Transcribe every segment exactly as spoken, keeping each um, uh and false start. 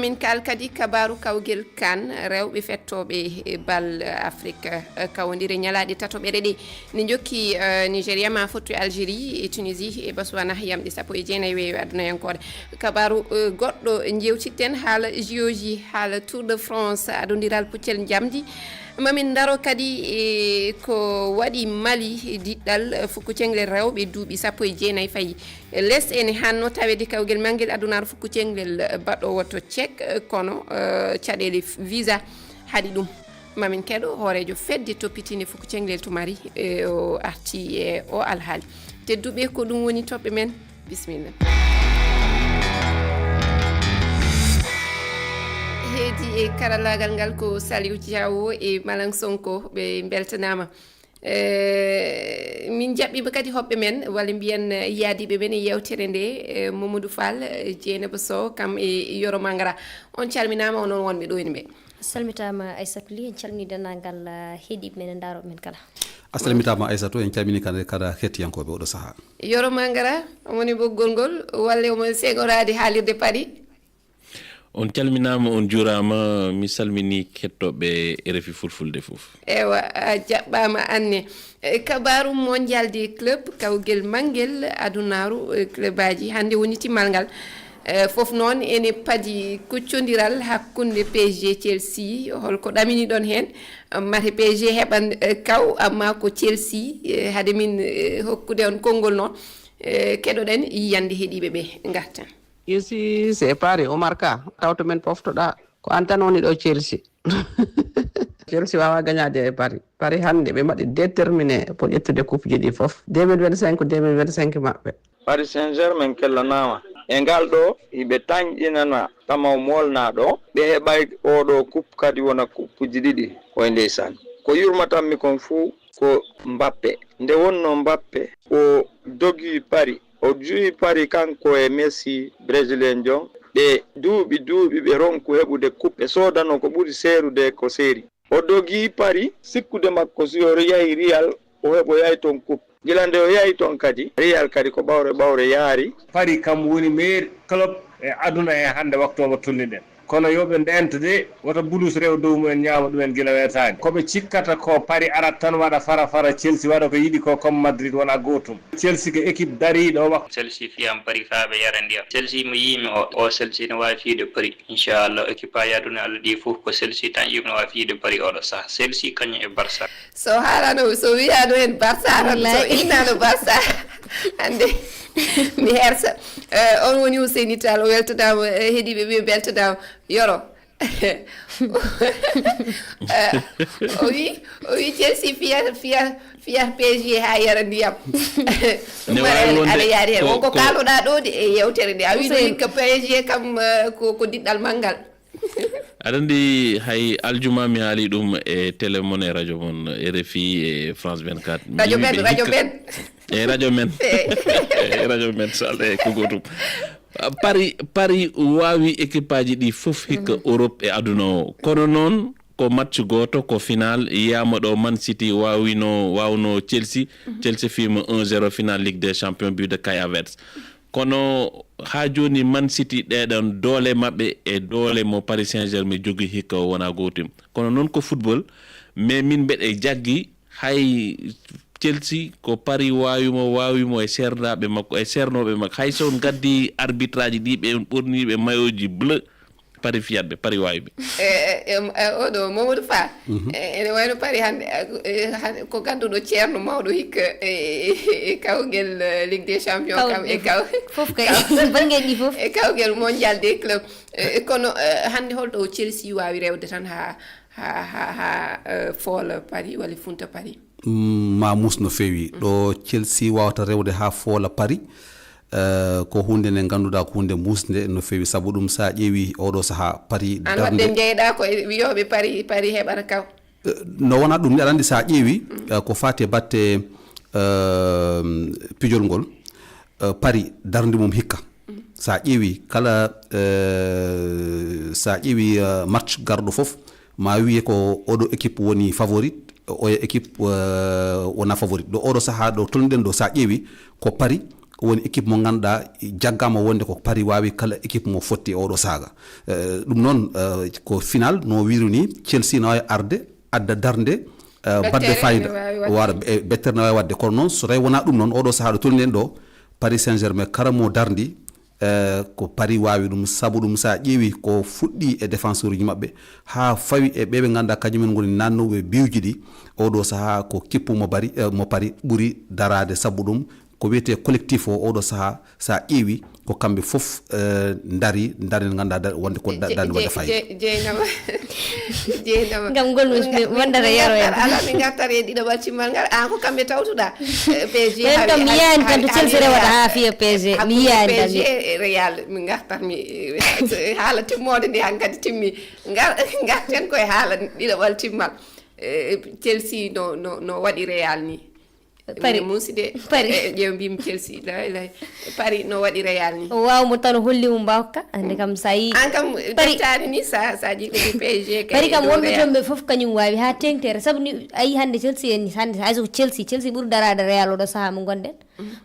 Min kaal kadi kabaaru kawgel kan rewɓe fettooɓe e bal Afrique, eh, kawondire ñalaaɗe tatoɓere ɗe. Ne jokki, eh, Nigeria ma fottu e Algérie, e Tunisie, e Botswana, yamɗe sappo e jeenayi weeyo adunayankoore. Kabaaru, eh, goɗɗo jewtitten haala J O J, haala Tour de France, adondiral puccel njamdi. Mamin ndaro kadi e ko waɗi Mali diɗɗal fukku cenglel rewɓe duuɓi sappo e jeenayi fayi. Les ene hanno tawede kawgel mangel adunaaru fukku cenglel baɗɗo woto cek, kono, eh, caɗeele f-, visa haɗi ɗum. Mamin keɗo hooreejo fedde toppitinde fukku cenglel to Mali, eh, o arti e o alhaali. Tedduɓe, ko ɗum woni toɓɓe men. Bisimilla. Heedi e karallaagal ngal ko Saliou Diawo e Malang Sonko, ɓe mbeltanaama. Eh, min jaɓɓiima kadi hoɓɓe men, walla mbiyen, eh, yaadiiɓe men e yeewtere nde, eh, Mamadou Fall, eh, Dieynaba Sow, kam e Yoro Mangara. On calminaama, onon wonɓe ɗo ene ɓe. A salmitaama Aissatou Ly, en calminii denndaangal, eh, heediiɓe men e ndaarooɓe men kala. A salmitaama Aissatou, en calminii kadi, kadi hettiyankooɓe oɗo sahaa. Yoro Mangara, omo e ɓoggol ngol, walla omo seŋoraade haalirde Paris? On calminaama, on juuraama, mi salminii hettooɓe R F I Fulfulde fof. Ewa, a jaɓɓaama Anne. E, kabaaru Mondial des clubs, kawgel mangel adunaaru, e, clubaaji, hannde woni timmal ngal. E, fof noon ene padi kuccondiral hakkunde P S G Chelsea, holko ɗaminiɗon heen? Mate P S G heɓan, e, kaw, amma ko Chelsea, e, hade min, e, hokkude on konngol noon, e, keɗoɗen yiyannde heɗiiɓe ɓe ngarten. Ici, c'est Paris, Omar Ka, tawto men poftoɗa. Ko an tan woni ɗo Chelsea. Chelsea wawa gañade e Paris. Paris hannde ɓe mbaɗi déterminé pour ƴettude coupe ji ɗi fof. Deux mille vingt-cinq, deux mille vingt-cinq maɓɓe. Paris Saint-Germain kellanama. E ngal ɗo, hiɓe tanƴinana tamaw molnaɗo. Ɓe heɓay oɗo coupe kadi wona coupe ji ɗiɗi. Oy ndeysaan. Ko yurmatammi kon fuu ko Mbappe. Nde wonno Mbappe, o dogi Paris. O juwi Paris kanko e Messi, Brésilien jon. Ɓe duuɓi duuɓi ɓe ronku heɓude coupe. Ɓe soodano ko ɓuri seerude ko seeri. O dogi Paris, sikkude makko si o yahi Real, o heɓoyay ton coupe. Gila nde o yahi ton kadi, Real kadi ko ɓawre ɓawre yaari. Paris kam woni meilleur club e aduna he hannde waktu o mo tolniɗen. Kono yo ɓe ndento de, wota Blues rew dow mumen, ñaama ɗumen gila weetaani. Ko ɓe cikkata ko Paris arat tan waɗa fara fara, Chelsea waɗa ko yiɗi ko comme Madrid, wona gootum. Chelsea ko équipe dariiɗo waktu. Chelsea fiyam Paris faa ɓe yara ndiyam. Chelsea mo yiimi o, o Chelsea no waawi fiyde Paris. Inchallah, équipe aji aduna Allah ɗi fof ko Chelsea tan yiimi no waawi fiyde Paris oɗo saha. Chelsea kañum e Barça. So haalano, so wiyano en Barça tan, so Wallahi. Innano Barça, hannde mi hersa. Eh, on woni Ousseyni Tall, o weltanaama, eh, heɗiiɓe ɓe beltanaama. Yoro. Eh, o wi, o wi Chelsea fiya, fiya, fiya P S G haa yara ndiyam. Ne Umar waawi Ali, wonde aɗa yaari heen. Ko, Wonko ko kaaloɗaa ɗo de e yewtere nde. A wi no Ousseyni. Hikka P S G kam, eh, ko, ko diɗɗal manngal. Aɗa anndi hay aljuma mi haali ɗum e télé mon e radio mon, R F I e France vingt-quatre. Mi Radio wi men, ɓe radio hikka men. E radio men. Eh. E radio men, so Allah e ko gootum. Ah, Paris, Paris waawi équipe aji ɗi fof hikka Mhm. Europe e aduna o. Kono noon ko match gooto, ko final, yiyaama ɗo Man City waawino, waawno Chelsea. Mhm. Chelsea fiima un zéro final Ligue des Champions, but de Kai Havertz. Kono haa jooni Man City ɗeɗon doole maɓɓe e doole mo Paris Saint-Germain jogii hikka o wona gootum. Kono noon ko football, mais min mbeɗe jaggi hay Chelsea ko Paris waawi mo, waawi mo e seernaaɓe makko, e seernooɓe makko. Hay so on ngaddi arbitre aji ɗi, ɓe on ɓorniiɓe maillot ji bleu, Paris fiyat ɓe, Paris waawi ɓe. E, e, e, e, oɗo Mamadou Fa, Mhm. e, ene wayno Paris hannde, e, e, hannde ko ganduɗo ceerno mawɗo hikka, e, e, e kawgel, e, Ligue des Champions kam, e Kawgel. Kaw-, Fof kay, kaw-, banngeeji ɗi fof. E kawgel Mondial des clubs. E, e, kono, e, hannde holɗo Chelsea waawi rewde tan haa, haa, haa, haa, e, foola Paris walla funta Paris? Mm, ma muus no feewi. Mm. Ɗo Chelsea wawata rewde haa foola Paris, eh, ko huunde nde ngannduɗaa ko huunde muusnde no feewi, sabu ɗum so a ƴeewi oɗo sahaa Paris An darnde waɗde njeyɗaa ko e wiyooɓe Paris, Paris heɓata kaw. Eh, no wona ɗum ni, aɗa anndi so a ƴeewi, Mm. eh, ko faati e batte, eh, pijol ngol, eh, Paris darnde mum hikka. Mm. So a ƴeewi kala, eh, so a ƴeewi, eh, match garɗo fof, ma wiye ko oɗo équipe woni favori, oya équipe, eh, wona favori. Ɗo oɗo sahaa ɗo tolniɗen ɗo, so a ƴeewi ko Paris woni équipe mo ngannduɗaa jaggaama wonde ko Paris waawi kala équipe mo fotti e oɗo saaga. Eh, ɗum noon, eh, ko final no wiru ni, Chelsea no waawi arde, adda darnde, eh, baɗde fayida. Waɗa, eh, bettere no waawi waɗde. Kono noon, so tawi wonaa ɗum noon, oɗo sahaa ɗo tolni en ɗo, Paris Saint-Germain kala mo darndi, eh, ko Paris waawi ɗum, sabu ɗum sa ƴeewi ko fuɗɗi e défenseur uji maɓɓe, haa fawi e ɓe ɓe ngannduɗaa kañumen ngoni naatnooɓe biwji ɗi, oɗo sahaa ko kippu mo bari, eh, mo Paris ɓuri daraade, sabu ɗum ko wiyetee collectif o, oɗo sahaa, sa ƴeewi ko kamɓe fof, eh, ndari, ndari nde ngannduɗaa da-, wonde ko da-, darnde waɗde fayida. Jeynaba. Jeynaba. Ngam ngol mi wondata yaro en. Ala, min ngartat e ɗiɗaɓal timmal ngal. An ko kamɓe tawtuɗa. Eh, P S G. Ɓen kam mi yiyaani tan to Chelsea rewata haa fiya P S G. Mi yiyaani tan. P S G e Real, min ngartat mi, eh, haala timmoode nde hankadi timmi. Ngar-, ngarten koye haala ɗiɗaɓal timmal. Eh, Chelsea no, no, no waɗi Real ni. Paris. Muusi de. Paris. Eh, ƴeew mbimi Chelsea, lay, lay. Paris no waɗi Real ni. O waaw mo tan o holli mo mbawka, hannde kam sa yi. An kam, Paris. Bettaani ni sa, sa ƴeewi ko P S G kay Paris kam dow wonɓe Real. Toon ɓe fof kañum waawi haa teŋtere. Sabu ni a yi hannde Chelsea en ni, hannde hay so ko Chelsea, Chelsea ɓuri daraade Real oɗo sahaa mo ngonɗen.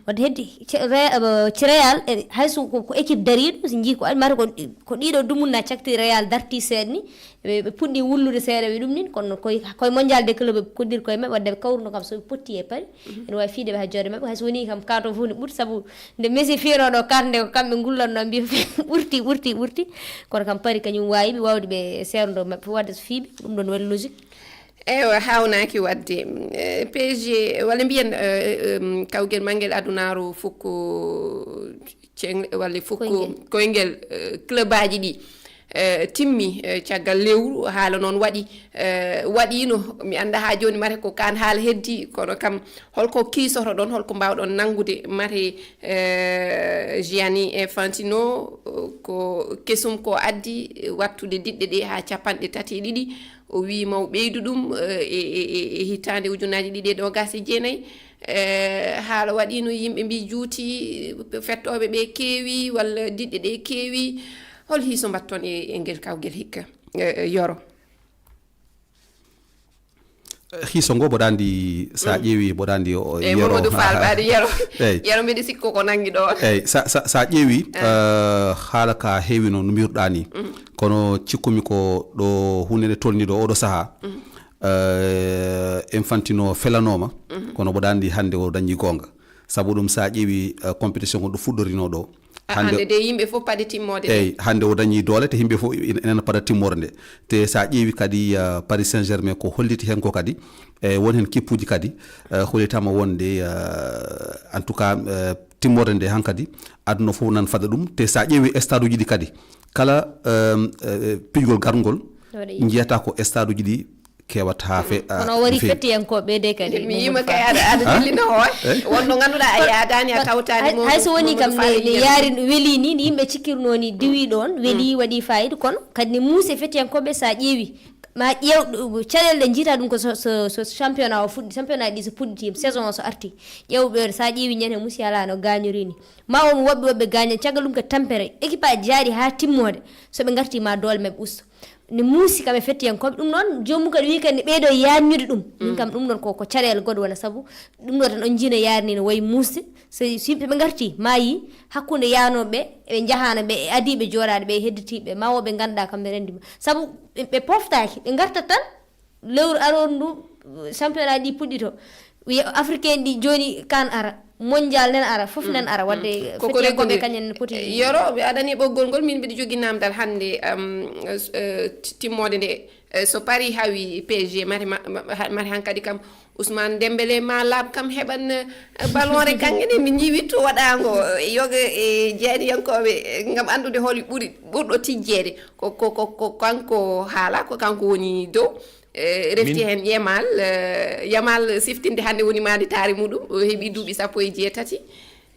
Wadde heddi ce-, Re-, eh, ci Real, eh, hay so ko, ko équipe dariiɗo, so njii ko ari, mata ko, ko ɗiɗo dumunna cakti Real darti seeɗa ni, ɓe, ɓe puɗɗi wullude seeɗa ɓe ɗum nin, kono koye, koye mondial des clubs ɓe koddiri koye maɓɓe, wadde ɓe kawruno kam so ɓe potti e Paris, ene waawi fiide ɓe haa joode maɓɓe, hay so wonii kam kato fof ne ɓuri, sabu nde Messi fiyano ɗo carte nde ko kamɓe ngullanno mbi ɓurti, ɓurti, ɓurti, kono kam Paris kañum waawi ɓe wawde ɓe seerndo maɓɓe fof, wadde so fiiɓe, ɗum ɗon waɗi logique. Eywa, hawnaaki waɗde. Eh, P S G, walla mbiyen, eh, em, kawgel mangel adunaaru fukko ceŋ-, walla fukko koyngel, eh, club aji ɗi, eh, timmi, eh, caggal lewru. Haala noon waɗi, eh, waɗiino, mi annda haa jooni mate ko kaan haala heddi, kono kam holko kiisotoɗon, holko mbaawɗon nanngude mate, eh, Gianni Infantino, eh, ko kesum ko addi, eh, wattude diɗɗe ɗe haa capanɗe tati e ɗiɗi. O wii ma o ɓeydu ɗum, eh, e, e, e, e hitaande ujunaaji ɗiɗi e noogaas e jeenayi. Eh, haala waɗiino, yimɓe mbii juuti, fettooɓe ɓe keewi, walla diɗɗe ɗe keewi. Hol hiiso mbatton e, e ngel kawgel hikka, eh, eh, Yoro? Eh, hiiso ngo mboɗa anndi, sa ƴeewi mboɗa anndi o, eh, Yoro. Mamadou Fall Badi Yoro. Eyyi. Yoro, mbiɗa sikki ko nanngi ɗo. Eyyi, sa, sa, sa ƴeewi, eh, haala ka heewino no mbiruɗa ni. Kono cikkumi ko ɗo huunde nde tolni ɗo oɗo sahaa, eh, Infantino felanooma, kono mboɗa anndi hannde o dañi goonga. Sabu ɗum, sa ƴeewi, eh, compétition ko ɗo fuɗɗorino ɗo. Ah, hannde, hannde de yimɓe fof paɗi timmoode de. Eyyi, hannde o dañi doole, te yimɓe fof ina, ina paɗa timmoode nde. Te sa ƴeewi kadi, eh, Paris Saint-Germain ko holliti heen ko kadi, e won heen kippuuji kadi, eh, hollitaama wonde, eh, en tout cas, eh, timmoode nde hankadi, aduna fof nan fada ɗum. Te sa ƴeewi stade uji ɗi kadi, kala, em, eh, pijgol garngol, njiyata ko stade uji ɗi kewata haa fe-, kono o wari no feewi. Fettiyankooɓe de kadi. Mi yiima kay aɗa, aɗa dillina hoore. Wonno ngannduɗaa a yaadaani, a tawtaani hay, mo, hay so woni kam ne, ne yaari, weli ni, ni yimɓe cikkirno ni diwi ɗoon, weli, waɗi fayida, kono kadi ne muusi fettiyankooɓe sa ƴeewi. Ma ƴeew ɗo, caɗeele ɗe njiyta ɗum ko so, so, so championnat o fuɗɗi, championnat ɗi so puɗɗitiima, saison o so arti. Ƴeew ɓe, sa ƴeewi ñande muusi alaa no gaañori ni. Ma won woɓɓe, woɓɓe gaaña, caggal ɗum ko tampere. Équipe aji jaaɗi haa timmoode, so ɓe ngarti ma doole maɓɓe usto. Ne muusi kam e fettiyankooɓe. Ɗum noon, joomum kadi wii kadi ne ɓeydo yaajnude ɗum. Min kam ɗum noon ko, ko caɗeele goɗɗe wona, sabu ɗum ɗo tan on njiino yaari ni no wayi muusde. So, so yimɓe ɓe ngarti, ma yi hakkunde yaanooɓe ɓe, eɓe njahaano ɓe, e adiiɓe jooɗaaɗo ɓe, e hedditiiɓe, ma woɓɓe ngannduɗaa kamɓe renndi ma. Sabu ɓe, ɓe poftaaki, ɓe ngartat tan, lewru arooru ndu, championnat ɗi puɗɗito. Wiya africain ɗi jooni kan ara, mondial nen ara, fof nen ara, wadde ko, ko fettiyankooɓe reggude. Kañen ne poti. Eh, Yoro, mi adani ɓoggol ngol, min mbiɗa jogii namdal hannde, am, eh, s-, eh, ti-, timmoode nde, eh, so Paris hawi P S G, mate ma-, ma-, ha-, mate hankadi kam Ousmane Dembélé ma laaɓ kam heɓan, eh, ballon re kaŋŋe ne, mi ñiiwi to waɗaango, eh, yoga e jeeɗiyankooɓe, eh, ngam anndude holi ɓuri, ɓurɗo tijjeede. Ko, ko, ko, ko kanko haala, ko kanko woni dow. Eh, refti heen Yamal, eh, Yamal siftinde hannde woni maanditaare muɗum, o heɓi duuɓi sappo e jeetati.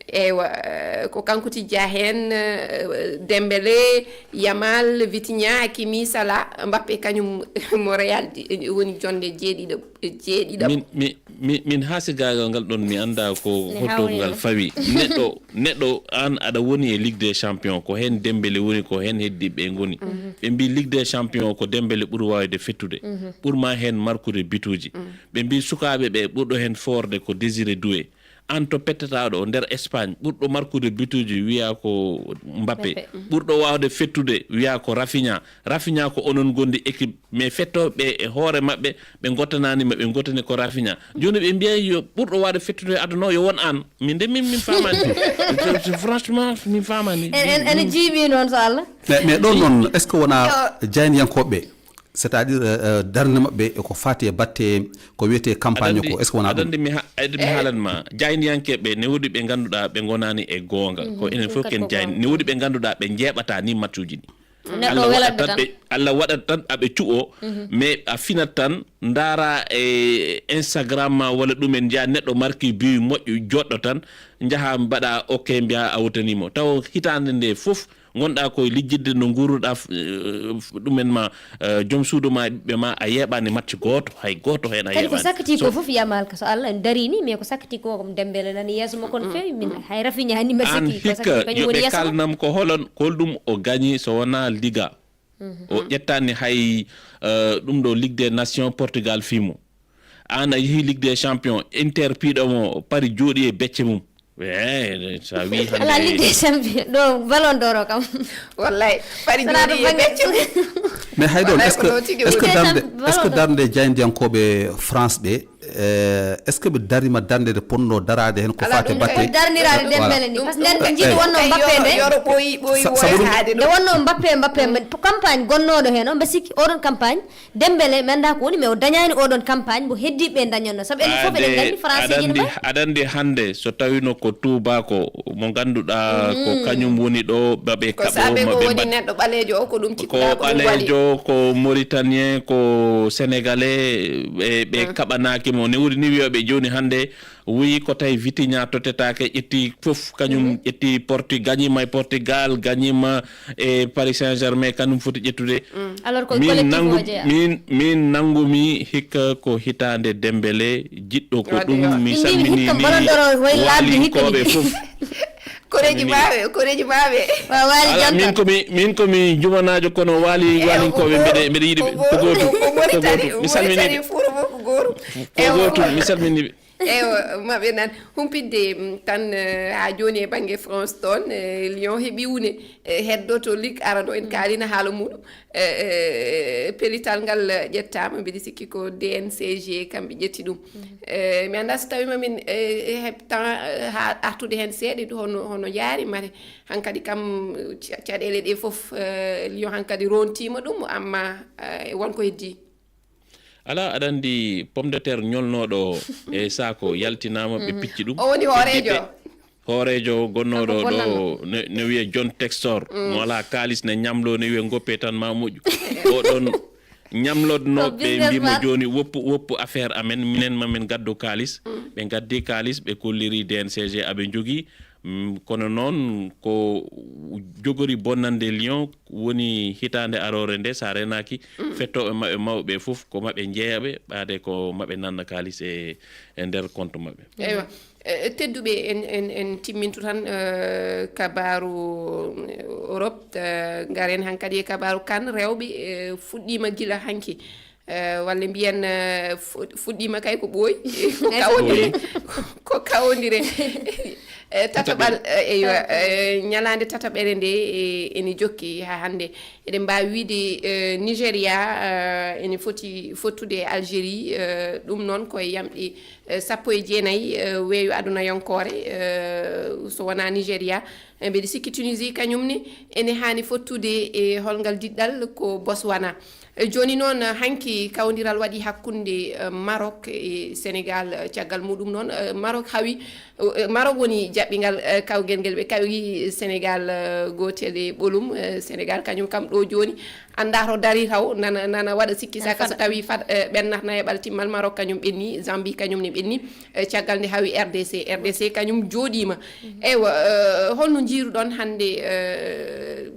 Eywa, eh, ko kanko tijja heen, eh, Dembélé, Yamal, Vitinha, Hakimi, Salah, Mbappé kañum mo Real di-, woni jonde jeeɗiɗo, jeeɗiɗo. Min, mi, mi, min haa sigaagal ngal ɗon mi annda ko ne hotto hawri ngal fawi. Neɗɗo, neɗɗo aan aɗa woni e Ligue des Champions, ko heen Dembélé woni, ko heen heddiiɓe ɓe ngoni. Ɓe mbi Ligue des Champions ko Dembélé ɓuri waawde fettude. Ɓurma heen markude bituuji. Ɓe mbi sukaaɓe ɓe ɓurɗo heen foorde ko Désiré Doué. An to pettataɗo nder Espagne, ɓurɗo markude bituji wiya ko Mbappe, ɓurɗo wawde fettude wiya ko Rafinha. Rafinha ko onon gondi équipe, mais fettoɓe e hoore maɓɓe, ɓe gottanani ma, ɓe gottani ko Rafinha. Joni ɓe mbiya yo ɓurɗo wawde fettude e aduna o yo won an. Min de min, min famani. Franchement, min famani. En, en, en jiiɓi noon so Allah. Mais, mais ɗon noon, est-ce que wona jayniyankoɓe, c'est-à-dire, euh, euh, darnde maɓɓe e ko fati e batte ko wiyete campagne ko, est-ce que wona ɗum? Aɗa anndi mi ha-, aɗa anndi mi haalan ma, jayniyankeɓe ne woodi ɓe ngannduɗaa ɓe ngonaani e goonga. Ko enen fof ken jayni. Ne woodi ɓe ngannduɗaa ɓe njeeɓata ni matchuji ɗi. Neɗɗo Allah waɗat tan ɓe, Allah waɗat tan aɓe cuɓo, mais a finat tan, ndaara e Instagram ma walla ɗumen, njiya neɗɗo marki bi moƴƴo, joɗɗo tan, njaha mbaɗa ok, mbiya a wotani mo. Taw hitaande nde fof ngonɗa koye lijjidde no nguurruɗa, f-, eh, f-, ɗumen ma, eh, joom suudu ma, ɓiɓɓe ma, a yeeɓani match gooto, hay gooto heen a yeeɓani. Kadi ko sakkiti ko fof, yamal ka so Allah en darini, mais ko sakkiti ko, ko Dembele nani yeeso makko no feewi, min hay Rafinha ni mbaɗa sikki, ko sakkiti kañum woni yeeso makko. Yo ɓe kalnam ko holon, holɗum o gañi so wona Liga. O ƴettani hay, eh, ɗum ɗo Ligue des Nations Portugal fimo. An a yehi Ligue des Champions, Inter piɗo mo, Paris jooɗi e becce mum. Eh, sa wi hande la Ligue des Champions, ɗo Ballon d'Or o kam. Wallay, Paris jooɗi e becce mum. Mais hay ɗon, est-ce que, est-ce que darde, est-ce que darde jaydiyankoɓe France ɓe, eh, est-ce que ɓe darima darde nde ponno darade hen ko fati batte? Darnirade Dembele ni, parce que nden ɓe jiiɗi wonno Mbappé nde. Yoro ɓooyi, ɓooyi woyataade ɗum. Nde wonno Mbappé, Mbappé, campagne gonnoɗo hen o, mbe sikki oɗon campagne, Dembele, mi anndaa ko woni, mais o dañaani oɗon campagne mbo heddiiɓe ɓe dañanno. Sabu enen fof eɗen nganndi Français ji ne mbayi. Aɗa anndi hannde so tawino ko tuubaako mo ngannduɗaa ko kañum woni ɗo, ɓe kaɓo, ɓe mbaɗi. Neɗɗo ɓaleejo o, ko ɗum cikkuɗaa ko ɗum waɗi. Ko ɓaleejo, ko Mauritanien, ko Sénégalais, ɓe, ɓe kaɓanaaki mo. Ne woni ni wiyoɓe jooni hannde, wi ko tawi Vitinha totetaake, ƴetti fof, kañum ƴetti Portu-, gañima e Portugal, gañima e Paris Saint-Germain, kañum foti ƴettude. Alors ko min collectif nangu-, o jeeya. Min, min nangumi hikka ko hitaande Dembele, jiɗɗo ko ɗum. Mi salmini ni waalinkooɓe fof. Koreeji maaɓe, koreeji maaɓe. Ala, min ko mi, min ko mi jumanaajo, kono waali, waalinkooɓe mbeɗe, mbeɗe yiɗi ɓe. Ko gootum, ko gootum. Mi salmini ɓe. Ko gootum, mi salmini ɓe. Eywa, maɓɓe nan humpitde, mm, tan, eh, haa jooni e bannge France toon, eh, Lyon heɓi wune, eh, heddoto Ligue arano, en kaalina haala muɗum. Eh, eh, pellital ngal, eh, ƴettaama, mbiɗa sikki ko D N C G kamɓe ƴetti ɗum. Eh, mi anndaa so tawiima min, eh, heɓ temps, eh, haa artude heen seeɗa, hono, hono yaari mate. Hankadi kam, ca-, caɗeele ɗe fof, eh, Lyon hankadi rontiima ɗum, amma, eh, won ko heddii. Alaa, aɗa anndi pomme de terre ñolnooɗo e saako yaltinaama, ɓe picci ɗum. O woni hooreejo. Hooreejo gonnooɗo ɗo ne, ne wiyee John Textor. Mo alaa kaalis ne ñamloo, ne wiyee ngoppe tan ma moƴƴu. Oɗon ñamlodnooɓe mbimo jooni woppu, woppu affaire amen, minen ma min ngaddu kaalis. Ɓe ngaddi kaalis, ɓe kolliri D N C G aɓe njogii. Mm, kono noon ko jogori bonnande Lyon woni hitaande aroore nde, so a reenaaki, fettooɓe maɓɓe mawɓe fof ko maɓɓe njeeyaɓe, ɓaade ko maɓɓe nanna kaalis e, e nder compte maɓɓe. Eywa. Eh, tedduɓe, en, en, en timmintu tan, eh, kabaaru, eh, Europe, eh, ngaren hankadi e kabaaru kan rewɓe, eh, fuɗɗiima gila hanki. Eh, walla mbiyen, eh, fu-, fuɗɗiima kay ko ɓooyi, ko kawondire, ko kawondire. Eh, tataɓal, eh, eywa, eh, ñalaande tataɓere nde, eh, ene jokki haa hannde. Eɗen mbaawi wiyde, eh, Nigeria, eh, ene foti fottude e Algérie, eh, ɗum noon ko e yamɗi, eh, sappo e jeenayi, eh, weeyo adunayankoore, eh, so wonaa Nigeria. Eh, mbeɗa sikki Tunisie kañum ne ene haani fottude e holngal diɗɗal ko Botswana. Eh, jooni noon, eh, hanki kawondiral waɗi hakkunde, eh, Maroc e Sénégal, eh, caggal muɗum noon, eh, Maroc hawi, eh, Maroc woni jaɓɓingal, eh, kawgel ngel ɓe kawi Sénégal, eh, gootel e ɓolum, eh, Sénégal kañum kam ɗo jooni anndaa to darii taw, nana, nana waɗa sikki saka so tawii fat, eh, ɓennata nayaɓal timmal. Maroc kañum ɓenni, Zambie kañum ne ɓenni, eh, caggal nde hawi R D C. R D C kañum jooɗiima. Eywa, eh, holno njiiruɗon hannde, eh,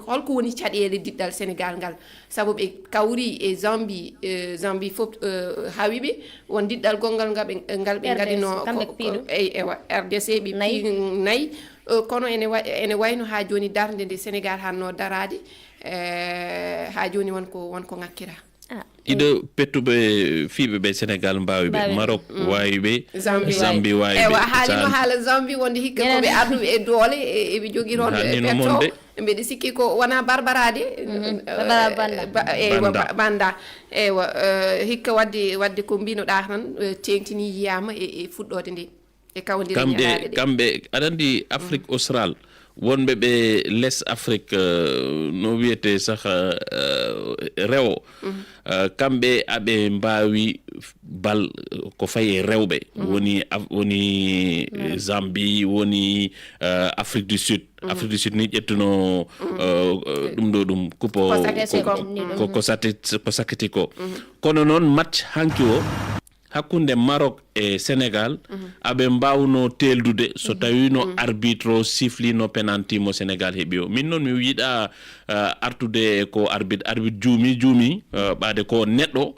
holko woni caɗeele diɗɗal Sénégal ngal? Sabu ɓe kawri e Zambie, eh, Zambie fof, eh, hawi ɓe, won diɗɗal gonngal ngal ɓe, ngal ɓe ngadinoo ko, ko, eywa, R D C ɓe pii nayi. Eh, kono ene wa-, ene wayno haa jooni darnde nde Sénégal hanno daraade, eh, haa jooni won ko, won ko ŋakkiraa. Ah, Ɗiɗo pettuɓe fiiɓe ɓe Sénégal mbaawi ɓe. Mbaawi ɓe. Maroc waawi ɓe. Zambi waawi. Zambi waawi ɓe. Ewa, a haalino haala Zambi wonde hikka ko ɓe arduɓe e doole, e, eɓe jogii toon, haalnino petto. Mbeɗa sikki ko wona barbaraade. Mhm. Eh, Barbara Banda. Ba-, eywa, Banda. Ba-, Banda. Eywa, eh, hikka wadde, wadde ko mbinoɗaa tan, eh, teeŋtini yiyaama e, e fuɗɗoode nde. E kawndire kamɓe, ñalaaɗe ɗe. Kamɓe, aɗa anndi Afrique Austral, wonɓe ɓe les Afrique, eh, no wiyetee sah, eh, rewo. Mhm. Eh, kamɓe aɓe mbaawi bal, eh, ko fayi e rewɓe. Mhm. Woni Af-, woni, eh, Zambi, woni, eh, Afrique du Sud. Mhm. Afrique du Sud ni ƴettuno, mhm, eh, eh, ɗum ɗo ɗum kupo ko sakiti ko. Ko, ko sakiti ko. Mhm. Kono noon match hanki o, hakkunde Maroc e Sénégal, mhm, aɓe mbaawno teeldude so, mhm, tawii no, mhm, arbitre o siflino penalty mo Sénégal heɓi o. Min noon mi yiɗa, eh, artude e ko arbitre, arbitre juumi, juumi, eh, ɓaade ko neɗɗo.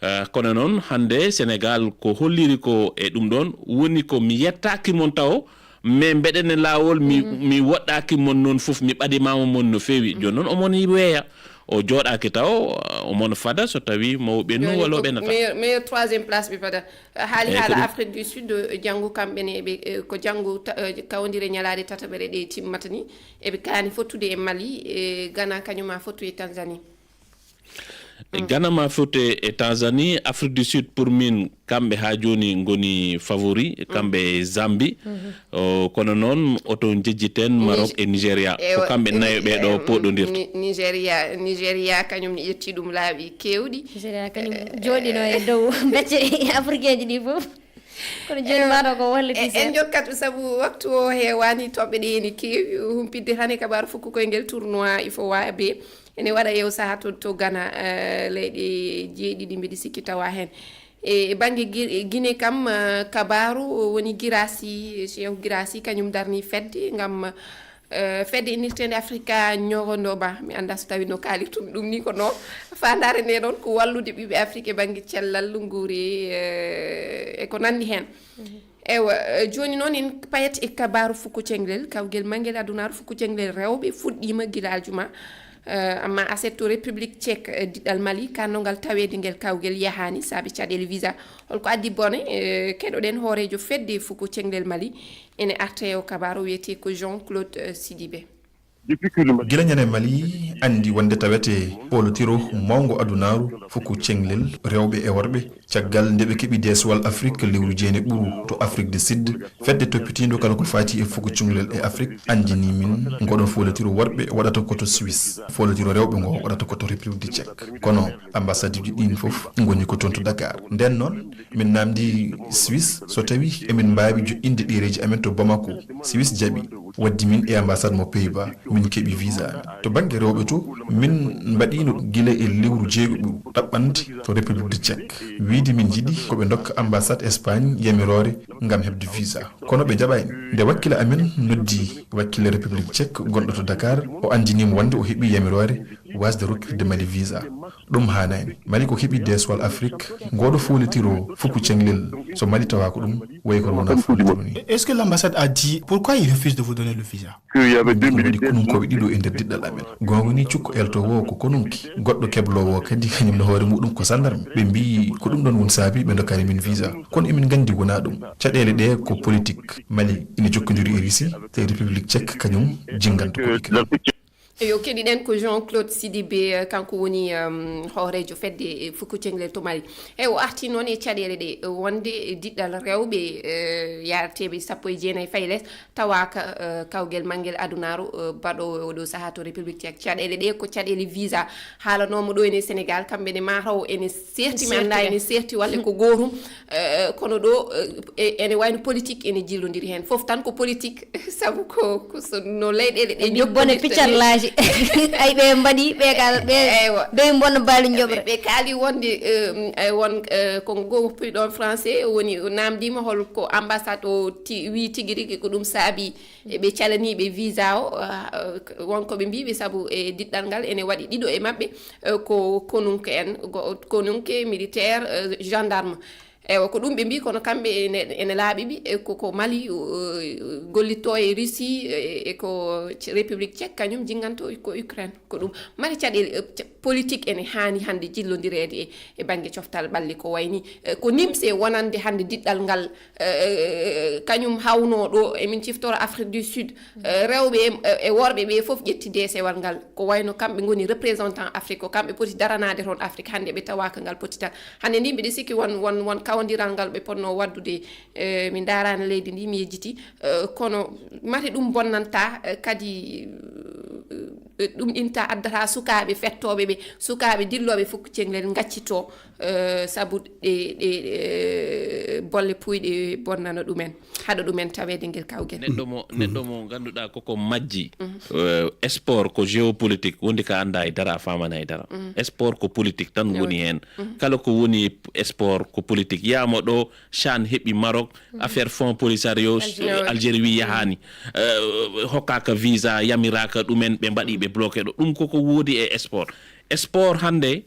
Eh, kono noon hannde Sénégal ko holliri ko e ɗum ɗoon woni ko mi yettaaki mon tawo, mais mbeɗen e laawol mi, mhm, mi woɗɗaaki mon noon fof, mi ɓadimaama mon no feewi. Mhm. Jooni noon omon weeya. O jooɗaaki taw, uh, omon fada so tawi mawɓe nu jooni walla ko ɓe nata. Meilleur, meilleur troisième place ɓe fada. Haali, eh, haala ko ɗum. Afrique du Sud, eh, janngo kamɓe ne, ɓe, eh, ko janngo ta-, eh, kawndire ñalaaɗe tataɓere ɗe timmata ni, eɓe kaani fottude e Mali, e Ghana kañum ma fottu e Tanzanie. Mm. Ghana ma fottu e Tanzanie, Afrique du Sud pour min, kamɓe haa jooni ngoni favori, mm, kamɓe e Zambie. Mhm. O, kono noon, oto njejjiten Maroc e Nigeria. Ko kamɓe nayo ɓee ɗo poɗondirta. Ni-, Nigeria, Nigeria kañum ne ƴetti ɗum laabi keewɗi. Nigeria kañum jooɗino e dow becce africain ji ɗi fof. Kono jooni maɗo ko walliti en, en seeɗa. Jokkat sabu waktu o heewaani, toɓɓe ɗe ene keewi. Humpitde tan e kabaaru fuku koye ngel tournoi ifo waabe. Ene waɗa yeew sahaa to, to Ghana, eh, leyɗe jeeɗiɗi mbiɗi sikki tawa heen. E bannge Gi-, Guinée kam, eh, kabaaru woni Girassi, Cheikhou Girassi, kañum darni fedde ngam, eh, fedde innirteende Afrika ñogondo ba. Mi annda so tawi no kaalirtumi ɗum ni ko noon. Faandaare nde noon ko wallude ɓiɓɓe Afrique e bannge cellal, nguuri, eh, e ko nanndi heen. Mhm. Ewa, eh, jooni noon en payat e kabaaru fuku cenglel, kawgel mangel adunaaru fuku cenglel rewɓe fuɗɗiima gila aljuma. Eh, amma aset to République Tchèque, eh, diɗɗal Mali, kanndogal taweede ngel kawgel yahaani saabe caɗeele visa. Holko addi bone? Eh, keɗoɗen hooreejo fedde fuku cenglel Mali, ene arta e o kabaaru wiyetee ko Jean-Claude, eh, Sidibé. Gila ñande Mali anndi wonde tawete poolotiro mawngo adunaaru fuku cenglel rewɓe e worɓe, caggal nde ɓe keɓi deeswal Afrik lewru jeene ɓuru to Afrique du Sud, fedde toppitiindo kala ko faati e fuku cenglel e Afrik anndini min ngoɗon foolotiro worɓe waɗata ko to Suisse, foolotiro rewɓe ngo waɗata ko to République du Tchèque. Kono ambasadeji ɗin fof ngoni ko toon to Dakar. Nden noon, min namdi Suisse so tawi emin mbaawi joɗɗinde ɗereji amen to Bamako. Suisse jaɓi, waddi min e ambassade mo Pays-Bas, min keɓi visa amen. To bannge rewɓe to, min mbaɗino gila e lewru jeegoɓuru ɗaɓɓande to République du Tchèque. Wiide min njiɗi ko ɓe ndokka ambassade Espagne yamiroore ngam heɓde visa. Kono ɓe njaɓaani. Nde wakkila amen noddi wakkila République Tchèque gonɗo to Dakar, o anndinii mo wonde o heɓi yamiroore wasde rokkirde Mali visa. Ɗum haanaani. Mali ko heɓi deeswal Afrik, ngoɗo foolitiro fuku cenglel, so Mali tawa ko ɗum, wayi kono wona foolitiro ni. Est-ce que l'ambassade a dit pourquoi il refuse de vous donner le visa? Ɗum waɗi konunkooɓe ɗiɗo e nder diɗɗal amen. Goonga ni, cukko eltoowo ko konunke, goɗɗo kebloowo kadi, kañum no hoore muɗum ko sandarma. Ɓe mbiyi ko ɗum ɗon woni saabi ɓe ndokkani min visa. Kono emin nganndi wonaa ɗum. Caɗeele ɗe ko politique. Mali ina jokkondiri e Russie, te République Tchèque kañum jinnganta ko Ukraine. Eyo, keɗiɗen ko Jean-Claude Sidibé, eh, kanko woni, em, hooreejo fedde, eh, fuku cenglel to Mali. E o arti noon e caɗeele ɗe, eh, wonde diɗɗal rewɓe, eh, yaareteeɓe sappo e jeenayi fayi les, tawaaka, eh, kawgel mangel adunaaru, eh, baɗoowo oɗo sahaa to République Tchèque. Caɗeele ɗe ko caɗeele visa. Haalanoomo ɗo ene Sénégal, kamɓe ne mataw ene seerti, mi annda ene seerti walla ko gootum. Eh, kono ɗo, eh, e-, ene wayno politique ene jillondiri heen. Fof tan ko politique, sabu ko, ko so no leyɗeele ɗe bone jokkondirta ni. Piccarlaaji. Ay, ɓe mbaɗi, ɓe ka, ɓe, eywa, ɓe mbonna baali njoɓre. Ɓe, ɓe kaali wonde, eh, eh, won, eh, ko ngo woppi ɗon français woni, o namdiima hol ko ambassade o ti-, wi tigi rigi ko ɗum saabi. E ɓe calaniiɓe visa o, ah, ah, won ko ɓe mbiiɓe, sabu e diɗɗal ngal ene waɗi ɗiɗo e maɓɓe, eh, ko konunke en, go-, konunke, militaire, eh, gendarme. Ewa, ko ɗum ɓe mbii, kono kamɓe ene, ene laaɓi ɓi, e ko, ko Mali, uh, gollitto e Russie, e, e ko Tche-, République Tchèque, kañum jinganto ko Ukraine. Ko ɗum mari caɗeele, eh, ca-, politique ene haani hannde jillondireede e, e bannge coftal ɓalli ko wayni, eh, ko nimse wonande hannde diɗɗal ngal, eh, kañum hawnoo ɗo, emin ciftoro Afrique du Sud, eh, rewɓe e, e worɓe ɓe fof ƴetti deesewal ngal. Ko wayno kamɓe ngoni représentant Afrique, ko kamɓe poti daranaade toon Afrique, hannde ɓe tawaaka ngal poti tan. Hannde ni mbiɗa sikki won, won, won kawondiral ngal ɓe potnoo waɗdude, eh, mi ndaaraani leydi ndi, mi yejjiti, eh, kono mate ɗum bonnanta, eh, kadi, eh, ɗum ɗinta addata sukaaɓe fettooɓe ɓe, sukaaɓe dillooɓe fukki ceŋlel ngaccitoo, eh, sabu ɗe, ɗe, eh, bolle puuyɗe bonnana ɗumen, haɗa ɗumen taweede ngel kawgel. Neɗɗo mo, neɗɗo mo ngannduɗaa koko majji, eh, sport ko géopolitique, wondi ka annda e dara, a faamana e dara. Sport ko politique tan woni heen. Kala ko woni sport ko politique. Yaama ɗo, CHAN heɓi Maroc, affaire fonds Polisario, Algérie. Algérie wi yahaani. Eh, hokkaaka visa, yamiraaka ɗumen, ɓe mbaɗi ɓe bloqué ɗo. Ɗum koko woodi e sport. Sport hannde,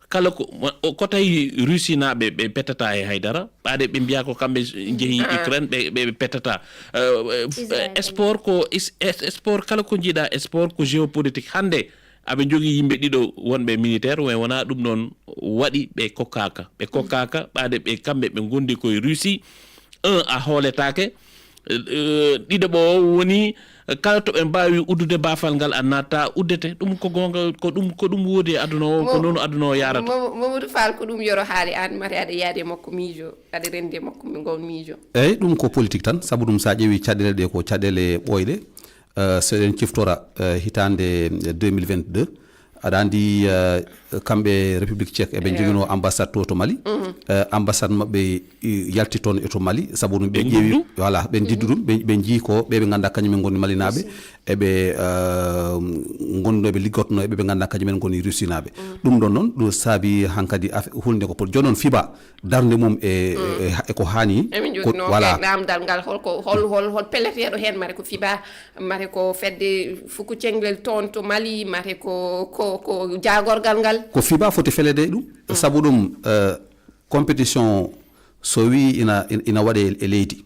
kala ko, o, ko tawi Russie naaɓe ɓe pettata e haydara, ɓaade ɓe mbiya ko kamɓe njehi Ukraine, ɓe, ɓe pettata. Eh, eh, Israël. Sport ko is-, es-, sport, kala ko njiɗa sport ko géopolitique. Hannde aɓe njogii yimɓe ɗiɗo wonɓe militaire, mais wonaa ɗum noon waɗi ɓe kokkaaka. Ɓe kokkaaka, ɓaade ɓe kamɓe ɓe ngondi koye Russie. Un, a hooletaake. Eh, ɗiɗo ɓo o woni, eh, kala to ɓe mbaawi uddude baafal ngal, a natta uddete. Ɗum ko goonga, ko ɗum, ko ɗum woodi e aduna o, ko Mo-, noon aduna o yarata. Mo-, Mamadou Fall, ko ɗum Yoro haali aan, mate aɗa yaadi e makko miijo, aɗa renndi e makko mi-, ngol miijo. Eeyi, ɗum ko politique tan, sabu ɗum so a ƴeewi caɗeele ɗe ko caɗeele ɓooyɗe. Eh, so eɗen ciftora, eh, hitaande deux mille vingt-deux, aɗa anndi, eh, kamɓe République Tchèque eɓe njoginoo ambassade to, to Mali. Eh, ambassade maɓɓe, eh, yalti toon e to Mali, sabu ɗum ɓe ƴeewi, voilà, ɓe njiddu ɗum, ɓe, ɓe njii ko ɓe ɓe ngannduɗaa kañum en ngoni Malinaaɓe, eɓe, eh, ngonnoo, ɓe liggotnoo e ɓe ɓe ngannduɗaa kañum en ngoni Russinaaɓe. Ɗum ɗon noon, ɗum saabi hankadi af-, hulnde ko pour jooni noon fiba darnde mum e, e, e ko haani. Emin ko, njogino voilà. Ke-, namdal ngal, holko, hol, hol, hol pelleteeɗo heen, mare ko fiba, mare ko fedde fuku cenglel toon to Mali, mare ko, ko, ko jaagorgal ngal? Ko fiba foti feleede e ɗum, sabu ɗum, eh, compétition so wii ina, ina, ina waɗe e leydi,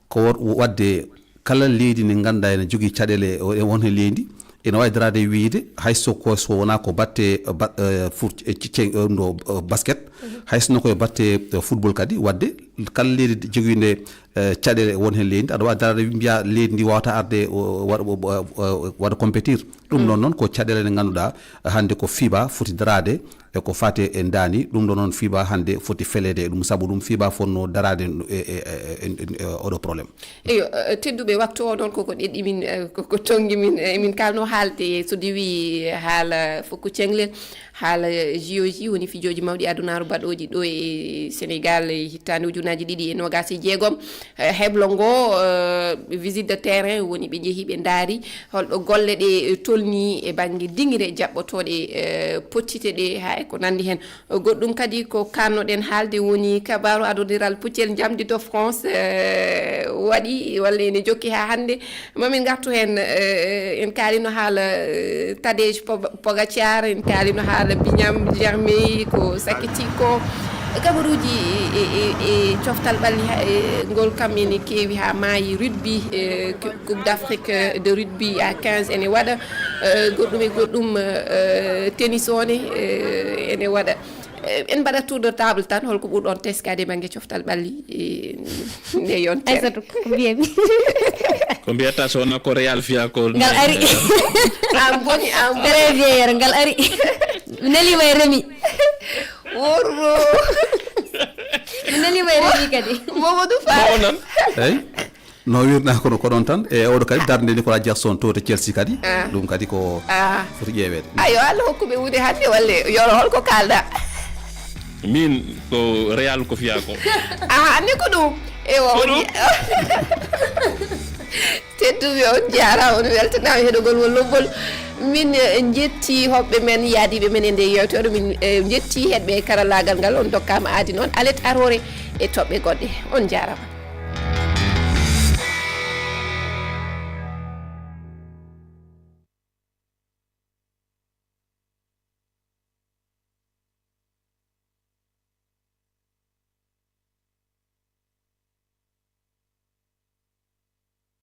ko wa-, waɗde kala leydi ndi ngannduɗaa ene jogii caɗeele e, e won he leydi, ina waawi daraade wiyde hay so ko, so wonaa ko batte, eh, ba-, eh, foot, eh, ci-, ce-, eh, ɗum ɗo, eh, basket, hay so no koye batte, eh, football kadi, waɗde kala leydi jogiinde, eh, caɗeele won heen leydi, aɗa waawi daraade mbiya leydi ndi waawata arde, o, waɗa, o, o, o, waɗa compétir. Ɗum ɗon noon ko caɗeele ɗe ngannduɗaa hannde ko fiba foti daraade e ko faati e ndaani. Ɗum ɗon noon fiba hannde foti feleede e ɗum, sabu ɗum fiba fotno daraade e, e, e, e, e oɗo problème. Eyo, eh, tedduɓe, waktu o noon koko ɗeɗɗi min, eh, koko tonngi min, eh, min kalno haalde so diwi haala fuku cengle, haala J O J, woni fijooji mawɗi adunaaru baɗooɗi ɗo e Sénégal e hitaande ujunnaaji ɗiɗi e noogaas e jeegom. Eh, heblo ngo, eh, visite de terrain woni ɓe njehi ɓe ndaari holɗo golle ɗe tolni e bannge diŋire jaɓɓotooɗe, eh, pottite ɗe haa e ko nanndi heen. Goɗɗum kadi ko kannoɗen haalde woni kabaaru adodiral puccel njamdi to France, eh, waɗi walla ene jokki haa hannde. Mamin ngartu heen, eh, en kaalino haala, eh, Tadej Poga-, Pogacar, en kaalino haala Binyam Germain ko sakkiti ko. Kabaruuji e, e, e coftal ɓalli ha-, e ngol kam ene keewi haa maayi rugby, eh, Coupe d'Afrique de rugby à quinze ene waɗa, eh, goɗɗum e goɗɗum, eh, tennis o ne, eh, ene waɗa. Eh, en mbaɗat tour de table tan, holko ɓurɗon teskaade e bannge coftal ɓalli, eh, nde yontere? Aissatou, ko mbiyami? Ko mbiyata so wona ko Real fiya ko ngal ari. An boni, an boni. Très bien, Yero, ngal ari. Mi neliima e Remi. Worro. Mi neliima e Remi kadi. Mamadou Fall. Mawo nan. Eyi. No wirnaa kono ko ɗon tan, e oɗo kadi darnde Nicolas Jackson to, to Chelsea kadi. Ah. Ɗum kadi ko, ah, foti ƴeeweede. Ayo, Allah hokku ɓe wuude hannde, walla Yoro, holko kaalɗa? Min ko Real ko fiya ko. Ah, anne ko ɗum. Ewa, ko on ɗum? Tedduɓe, on jaaraama, on weltanaama heɗogol won lobbol. Min, eh, njetti hoɓɓe men, yaadiiɓe men e nde yewtere. Min, eh, njetti heɗɓe karallaagal ngal. On ndokkaama aadi noon alet aroore e toɓɓe goɗɗe. On jaaraama.